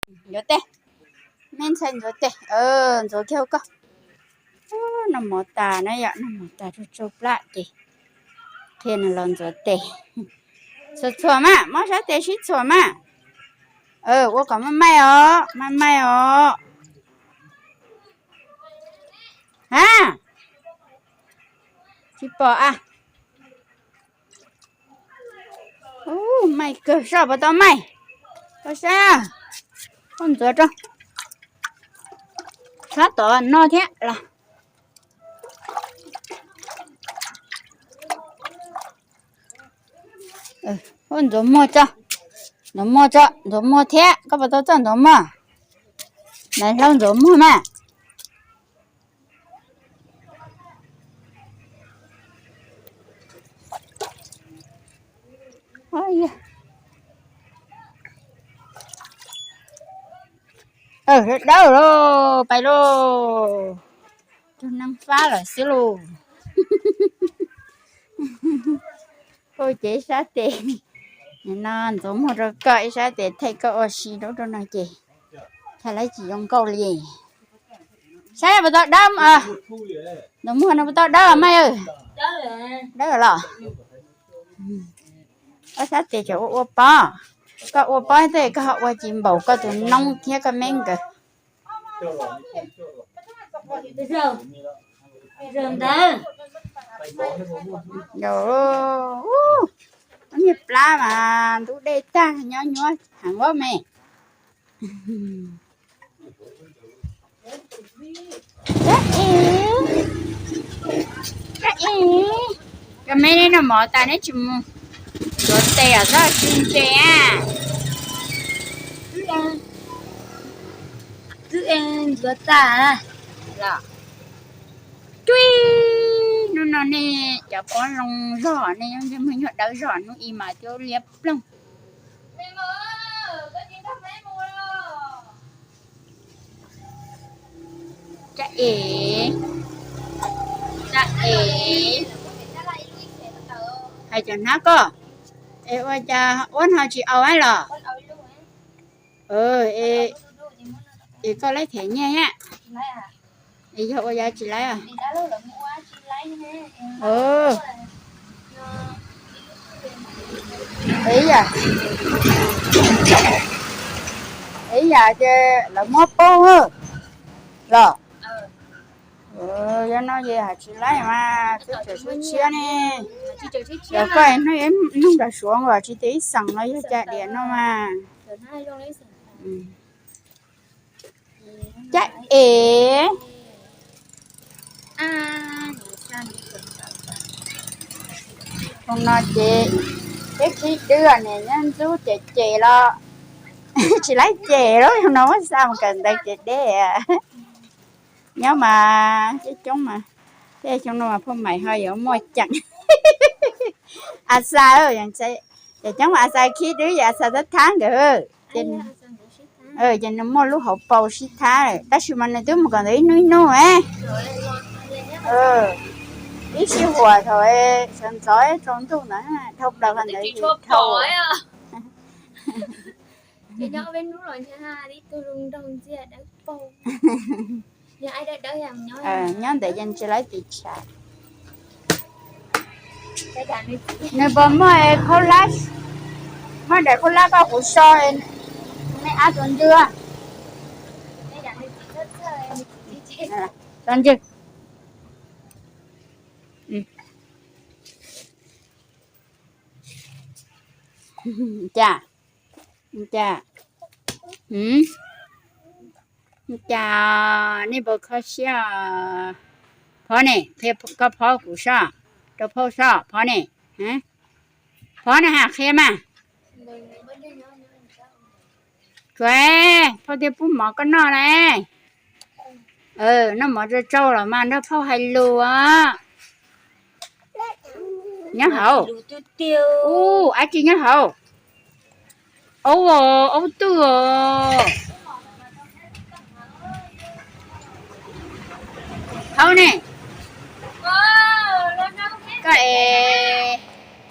Ntxuav tes, me ntxhais ntxuav tes, ntxuav kiag hauv koj. Noj mov tas na yom, noj mov tas tsau tsau plab ces qhia nws los ntxuav tes. Txhuam txhuam mas, muab sab tes sib txhuam mas. Ua kom maj maij os, maj maij os. Ha, tsis pom a. Maij kawg, soj puas tau maij? Koj saib, koj ntxuav rau, sab tom no thiab los. Ntxuav muag tso, ntxuav muag tso, ntxuav muag thiab, koj puas tau txoj ntxuav muag? Naiv Hlau ntxuav muag mas. Dawb lauj, pais lauj. Tug neeg fab lawm xwb lauj. Pub ces ib sab tes no ntxuav muag rau koj, ib sab tes thaij koj ua si rau rau no ces thaij lawv tsis zoo nkauj li. Saib puas tau dawb, ntxuav muag no puas tau dawb mas? Dawb los. Ob sab tes tseem ua ua pob, koj ua pob tej koj ho ua tsis npaum koj tus noob thiab koj me nkawd. Niag plab mas ntub dej tag nyob nyuaj heev ua me. Koj me neb noj mov tas neb tsis mus ntxuav tes os, txhob tsis ntse a. Twb ntxuav tas los. Hnub no nej cov pob zoo zog, nej yeej muaj nyuag dawb zog, hnub ib mas twb liab ploog. Tsa es, tsa es, hais cov hnab koj, es ua cas ua no tsis aus los? Es koj laib them nyiaj thiab? Es yog ua cas tsis laib? Ib yam, ib yam ces lawv muab poob los. Yog no ces hais tsis laib mas, twb tseem sib tshiab ne. Yog koj hnub ib nug nrog Suav nkaus tsis tias ib xeem los yog cas diam no mas. Cab ev. Zoo no ces peb khib dwb niam nyob ntxub ces cem los tsis laib cem lawm, zoo no muab xa mus kawm ntawv ces deb. Nyob mas coob coob mas, tej xyoo no mas phauj Maim ho yuav muaj ceem. A xa, ces coob mas a xa khib dwb ces a xa thab thab nkawd. Ces nws muaj lub hauv paus sib thab, tab sis mas nws twb mus kawm ntawv ib hnub ib hnub. Ib sij huam thaum sawv ntxov tsaus ntuj ntawd dhau plaws qhov ntawd dhau. Nyob ntawm ces tsis laib tiv tshav. Nws puas muaj khaub hlab, muaj daim khaub hlab koj kuv so, nej ab tus ntwg. Tos ntswg. Cas, cas, cas nej puas kho siab? Phov ne, qhia koj phov kuv sob, rau phauj sob, phov ne, phov na has qhia mas. Tsuav, phauj thiaj pub mov koj noj na. Noj mov tsau tsau los mas nrog phauj hais lus os. Nyob hauv. Ub, ab tsi nyob hauv. Aub os, aub twj os. Hauv ne. Koj es,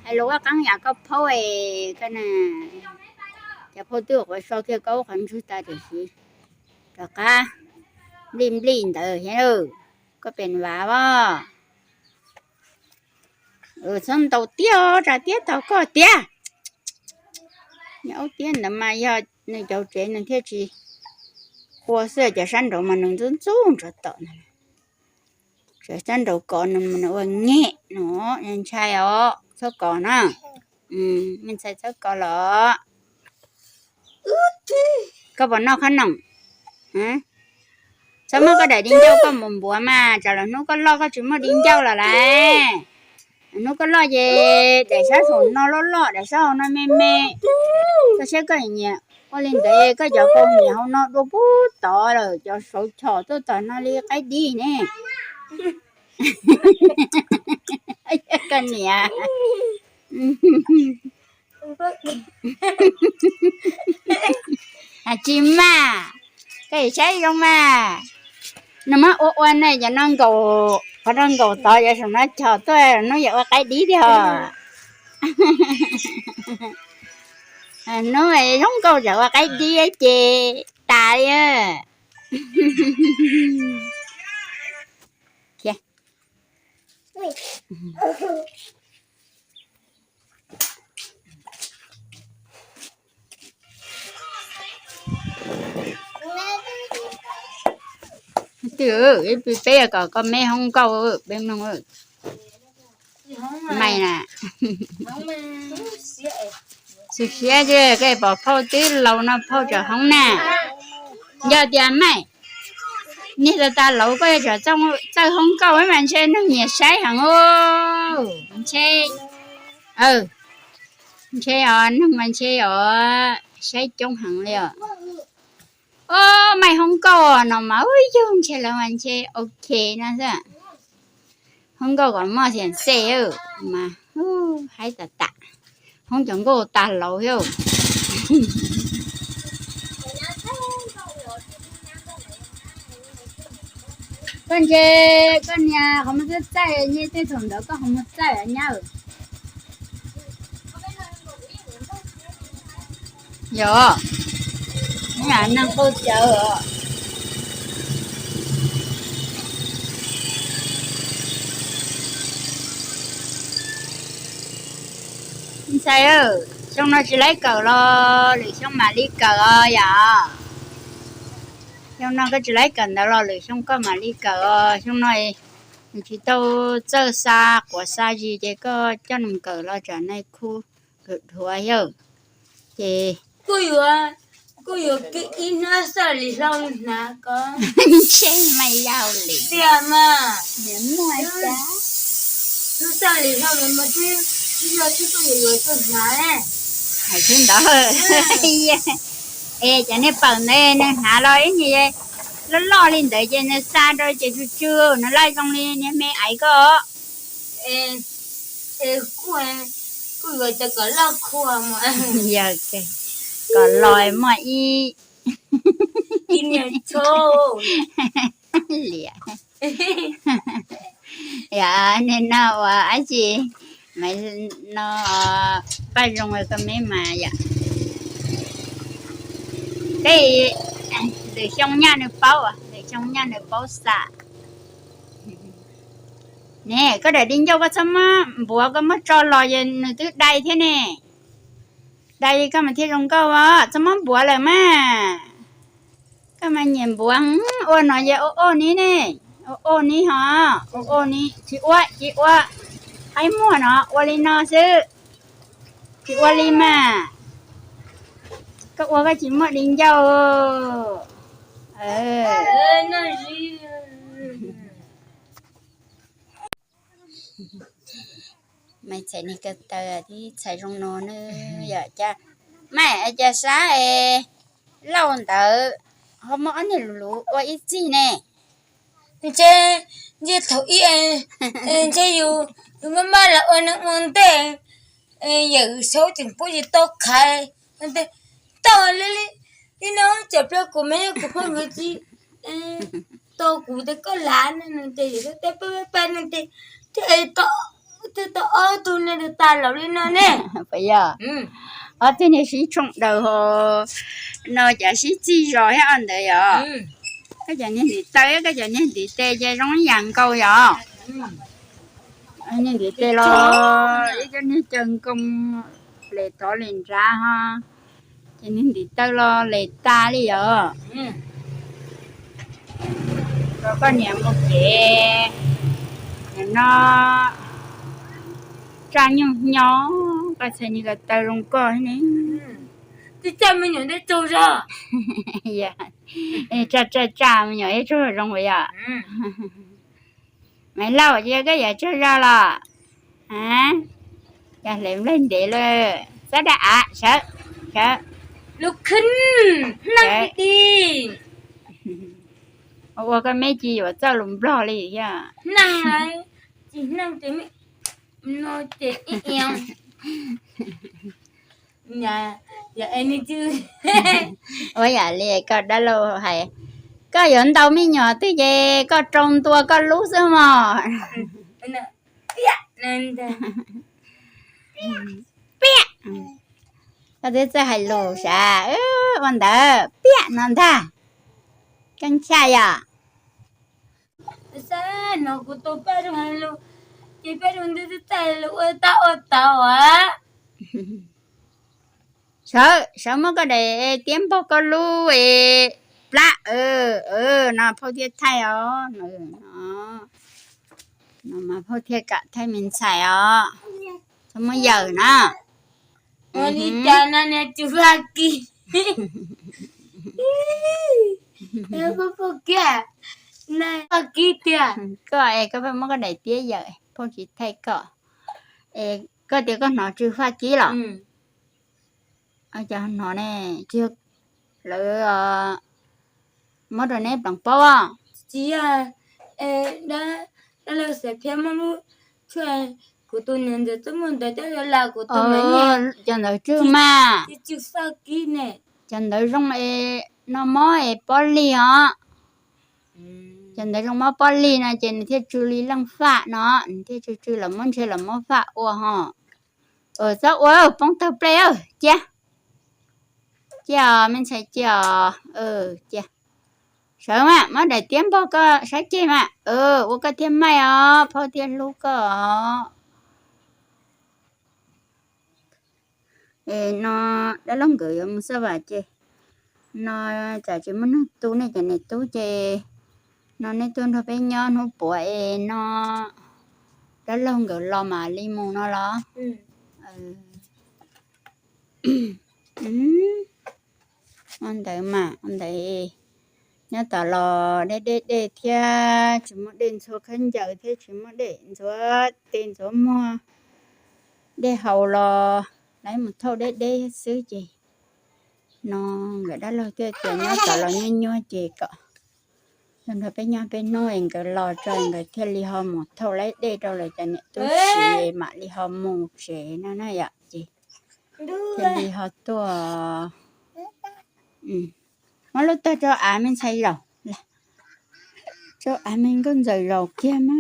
hais lus ua qeeb yam koj phaub es koj na. Cov phauj twb ua qhuav so kiag koj ub qhov ntswg tas tiam sis rov qab nplij nplij ntawd thiab. Koj pem vav as. Txhob ntaus tiab, tsa tiab tau koj tiag. Nyob ub tiab ntawd mas yog nws cov tsev nws thiaj tsis qua xwb, cov sab nraud mas nws ntxub ntxub nrov tom no. Sab nraud kov nws ua nyem no, ntshai os, txhob kov na. Me ntxhais txhob kov los. Koj puas noj qhob noom? Txhob muab koj daim di ncauj koj mus npuav mas tsam lwm hnub koj loj koj tsis muaj di ncauj los lawm. Lwm hnub koj loj ces daim sab saum no loj loj, daim sab hauv no me me. Koj saib koj nyiam ua li ntawd, koj cov kaus hniav hauv no dua pub tod lawm, cov sauv chom tuaj tom no li qaib dib ne. Koj niam. Tsis mas, koj saib zoo mas. Nws muab ua ua ne, cov no nkaum, qhov no nkaum tod, cov saum no chom tuaj, hnub yog ua qaib dib tiag. Hnub zoo nkauj tseem ua qaib dib ces tas li. Twb ib pib peb kom koj me hoob nkauj, peb mloog. Maiv na, xwm siab ces koj pom phauj twb laus no phauj tseem hoob na. Yog tias maiv, niag tas tas laus koj yuav tsum txawj hoob nkauj mas ntshe neeg nyiam saib heev. Ntshe, ntshe os, neeg mas ntshe os, saib coob heev li os. Ob, maiv hoob nkauj no mas ub yug ntshe lawv mas ntshe ok no xwb. Hoob nkauj kom muaj xiam xej mas haib tas tas. Hoob cov nkauj tas laus thiab. Koj ntshe koj niag qhov muag txaij txaij, ntshe tej thaum ntawd koj qhov muag txaij nyab. Yog, neeg qau cawv. Ntxhais, xyoo no tsis laib kawm los lwm xyoo mam li kawm os yom. Xyoo no koj tsis laib kawm ntawd los lwm xyoo koj mam li kawm os. Xyoo no nws tsis tau txawj xa quav xa zis ces koj coj nws kawm los tsam nws khu dhuav yawg. Ces kuj yuav, kuj yuav ib hnab xaj lis hlau hnav ko. Ntshe mas yau li tiag mas. Hnub xaj lis hlau mas twb yog twb kuj yuav yuav tuaj hnav. Hais txog ntawd, es cov niag pawm ntawd nws hnav los ib nyuag loj loj li ntawd ces nws xa rau ces tsw tsw, nws laj zoo li niag me aiv ko. Es kuj, kuj yuav cov kom loj khua mas. Yog, kom los muaj ib, ib niag txhub liam. Yog, niag no ua dab tsi? Maiv no, paj zoo koj me mas yom. Tej lwm xyoo nyaj nws paub, lwm xyoo nyaj nws paub xa. Ne, koj daim di ncauj koj txhob muab npuav, koj muab tso los es nws twb dai thiab ne. Dai koj mas thiaj zoo nkauj os, txhob muab npuav lawm mas. Koj mas nyiam npuav, ua no ces ua ua ni ne, ua ua ni ho, ua ua ni, tsis ua, tsis ua, qaib muag no ua li no xwb, tsis ua li mas. Koj ua koj tsis muaj di ncauj. Maiv txhais niag ko taw tib txhais zoo no nws yom, cas maiv cas sab es lauj ntawd ho muaj ob niag luv luv ua ib txig ne. Ntshe, ntshe thaum ub ntshe yus, yus maj maj los ua neeg ua ntej, yawm saub tseem pub yus tau khaiv, tau li li no, cov plaub kuv me kuv phooj ywg txiv tau kuv tias koj lav no ces yus teb pab pab no ces thiaj tau ob tug neeg tas laus li no ne. Puas yog? Ob tug niag sib tshooj daws ho no cas sib txig zos thiab ntawd yom. Koj cov niag ntiv taw, koj cov niag ntiv tes ces zoo ib yam nkaus yom. Niag ntiv tes los ib co niag caw nkoos les tov les nrad ho, ces niag ntiv taw los les tas li yom. Koj niam mus kev no tsaj nyuj nyo, koj txhais niag ko taw zoo koj ne. Tsaj tsaj tsaj me nyuam ib tsaug zoo yom. Maiv Lauj, yog koj yam tsaug zog los? Yog hle nplawg ntev lawm, txhob dag av, sawv, sawv. Lub khwb, neej ti ti. Ua koj me cis yuav txawj lus Nplog li thiab. Neej, tsis neej ces no ces ib iam. Ua yam li koj dab laug hais, koj yuav ntaus me nyuam twg ces koj rau ntua koj lub xwb mog. Piam, koj twb txawj hais lus sav, ua ntawd piam no ntag. Keej tshaj yom. Xav hnov kuv tus Paj Zoog hais lus, ces Paj Zoog twb txawj hais lus ua tab ua tau a. Sawv, sawv muab koj daim tiab npog koj lub es plab, no phauj thiaj thaij os. No mas phauj thiaj kam thaij me ntxhais os. Txhob muab yawm na. Ua li cas no niag tsw faj kis. Faj kis tiag. Koj es koj pheej muab koj daim tiab yawm, phauj tsis thaij koj. Es koj tias koj hnov tsw faj kis los? Cov hnov ne, tsis yog lawv muab rau neb pleev paub os? Tsis yog, dab laug Xaiv Phiab muab lub tshuaj kuv tus niam ntxawm twb muaj ntawd coj los las kuv tus me nyuam. Cov ntawd tsw mas. Tsw faj kis ne. Cov ntawd zoo es no mob es pob lig os. Cov ntawd zoo mob pob lig no ces nws thiaj tsw li leej faj no, nws thiaj tsw tsw los muab ntshe los muab faj ua ho. Txhob ua, poob tawg plej, cia. Cia os me ntxhais, cia os. Cia. Sawv mas, muab daim tiab npog koj sab ceg mas, ua koj thiaj maij os, phauj thiaj hlub koj os. Es no dab laug nkawd yuav mus xaj vam ces no tsam tsis muaj neeg tu nej cov niam tub ces no nej tuaj nrog peb nyob hnub puav es no dab laug nkawd los mam li mus no los? Ua ntawd mas, ua ntawd nyob tom los deb deb dej thiab tsis muaj dej ntxhua khaub ncaws thiab tsis muaj dej ntxhua tes ntxhua muag, dej haus los lawv mus thauj deb deb xwb ces no nkawd dab laug thiaj tias nyob tom los nyuaj nyuaj ces kom nrog peb nyob peb hnub es nkawd los tso nkawd thiaj li ho mus thauj laib dej rau lawv cov niam tub siv mam li ho mus tsev no na yom. Ces thiaj li ho tuaj. Muab lub tag rau av me ntxhais zaum, rau av me nkauj ntxawm zaum kiag mas.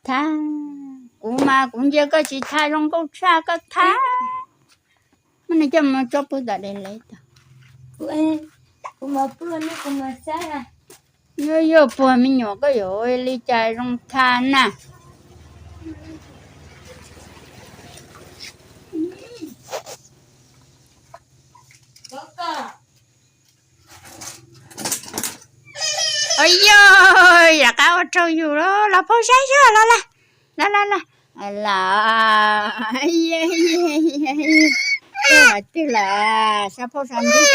Thab, kuv mas kuv ntsia koj tsis thab zoo nkauj tshaj koj thab. Muab nws coj mus tso pw tom dej le tau. Yuav yuav puag me nyuam koj yuav ua li cas zoo thab na. Yog, yam qab ua rau yus los, los phauj saib zog los las, los los los, los, hais tiag lawm, sab phauj sab ntxwg,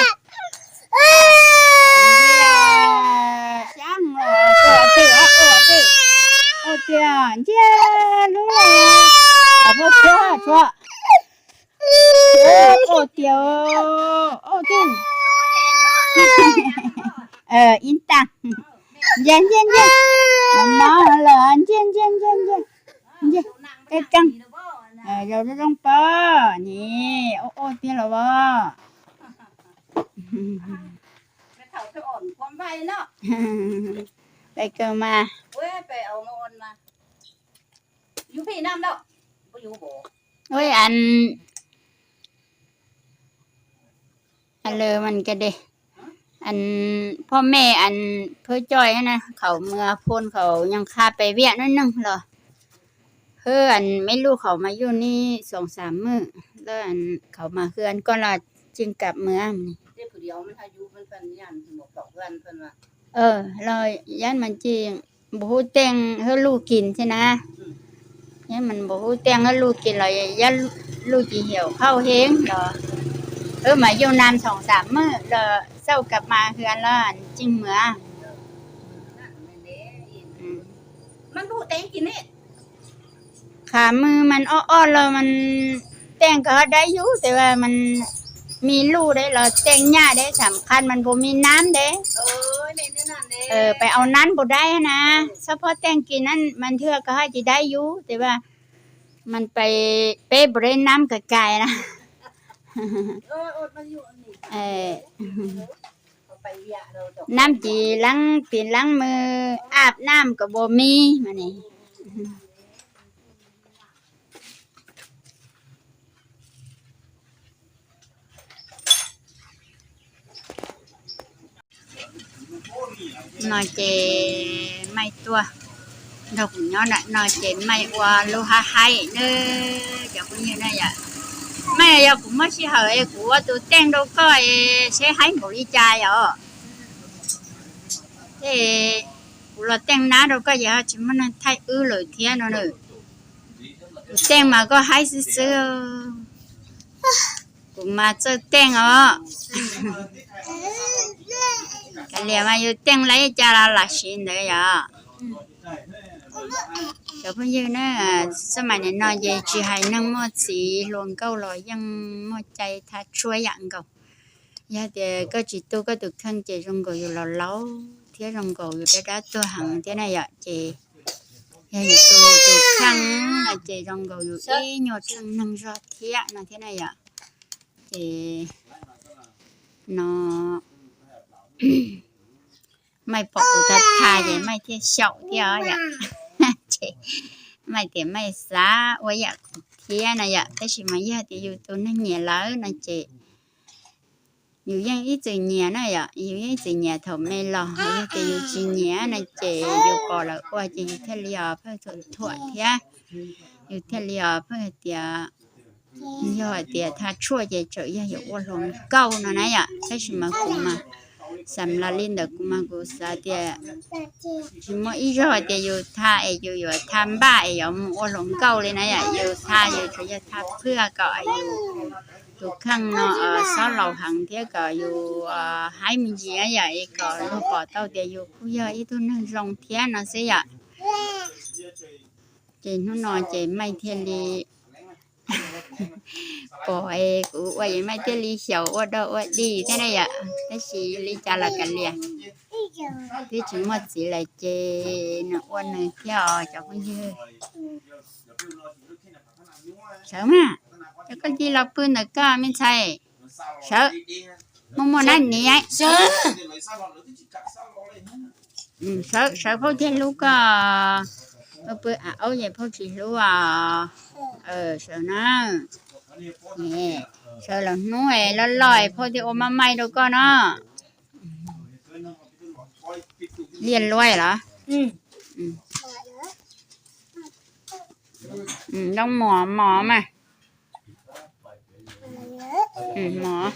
sab mus ua tiag, ua tiag, ntsia lub, phauj tshuab tshuab. Ua tiag, ua tiag. Ib tag. Ntsia ntsia ntsia, mos mos lawm, ntsia ntsia ntsia ntsia, ntsia, keej keej, zoo zoo pab ni, ua tiag los as. Pais kawg mas. Ua an, lawv mas ka de, an, phoj mej an, phawj coj na, khaum mas phon khaum nyob qha pais viaj nub neeg los, hwb an mej lub khaum mas yuj nib xoom xam mwj lawm, khaum mas hwb an koj los tseem kam mas los yab mas tseem npaum hub teej hwb luj kis thiab na. Yab mas npaum hub teej hwb luj kis los yab luj kis hiaum qhauj heev los, hwb mas yuj nab xoom xam mwj los xauj kam mas hwb an los tseem mas Qha mws mas ob ob los mas teej koj dai yub tes mas, me luj deb los teej nyaj deb xam qha mas npaum me nab deb, pais au nab npaum dai na, txhob phob teej kis na mas nthwj koj haj tsis dai yub tes mas pais peb npaum deb nab kais kais na. Nab tis leeb tis leeb mws ab nab kom npaum me mas ne. No ces Maj tuaj nrog kuv nyob nram no ces Maj ua lub hav haib na cov phooj ywg na yom. Maj, yog kuv muaj sij hawm es kuv ua tus teej rau koj es seb haib npaum li cas yom. Ces kuv los teej nab rau koj ces ho tsis muaj neeg thaij wb lawm thiab no na. Kuv teej mas koj haib xwb xwb. Kuv mas txawj teej os. Kav liam mas yus teej li cas los lam siv ntawd yom. Cov phooj ywg na, xab mais nim no ces tsis hais neeg muaj txiv hluas nkauj los yeej muaj cai thaj tshuaj yam nkaus. Yog tias koj tsis tu koj tus kheej ces zoo nkaus yus los laus thiab zoo nkaus yus dab dab tuag heev thiab na yom. Ces yog yus tu yus tus kheej no ces zoo nkaus yus ib nyuag tsheej neeg zog thiab no thiab na yom. Ces no Maj pom kuv tag tag ces Maj thiaj xyaum thiab os yom. Ces Maj tias Maj xav ua yam kuv thiab no yom, tab sis mas yog tias yus tus neeg nyiam lawm no ces yus yeej ib txwm nyiam na yom, yus yeej ib txwm nyiam thaum me los, yog tias yus tsis nyiam no ces yus pom lawv ua ces yus thiaj li os pheej thuam thuam thiab, yus thiaj li os pheej hais tias yog hais tias thaj tshuaj ces tseem yog yuav ua hluas nkauj no na yom, tab sis mas kuv mas xam los li ntawd kuv mas kuv xav tias tsis muaj ib zaug hais tias yus thaj es yus yuav thaj npaj es yuav mus ua hluas nkauj li na yom, yus thaj yus tsuas yog thaj phwj kom yus tus kheej no xob laus heev thiab kom yus haib me ntsis yom, es kom luag pom tau tias yus kuj yog ib tug neeg zoo thiab no xwb yom. Ces hnub no ces Maj thiaj li pom kuv ua es Maj thiaj li xyaum ua dog ua dig thiab na yom, tab sis li cas los kav liam, twb tsis muaj txiv lawm ces nws ua nws thiab os cov phooj ywg. Sawv mas, cov koj cia los pw ntawm koj me ntxhais. Sawv, muaj muaj nab niam. Sawv, sawv phauj thiaj hlub koj. Koj pw a aub ces phauj tsis hlub os. Sawv na. Sawv los hnub es loj loj es phauj thiaj ua maj maij rau koj no. Liaj luaj los? Loob mos mos mas. Mos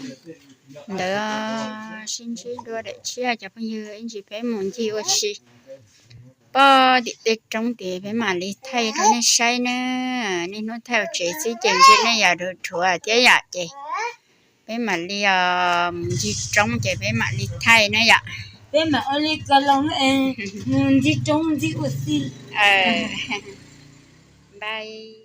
ntawd sib ntsib dua daim tshiab cov phooj ywg, ib ntsis peb mus ncig ua si pog tim tej roob tid peb mam li thaij rau nej saib na. Niaj hnub thaij ua tsev xwb ces ntshe nej yog dhuav dhuav thiab yom, ces peb mam li mus ncig roob ces peb mam li thaij na yom. Peb mam ua li ko los mus ncig roob ncig ua si. Npais.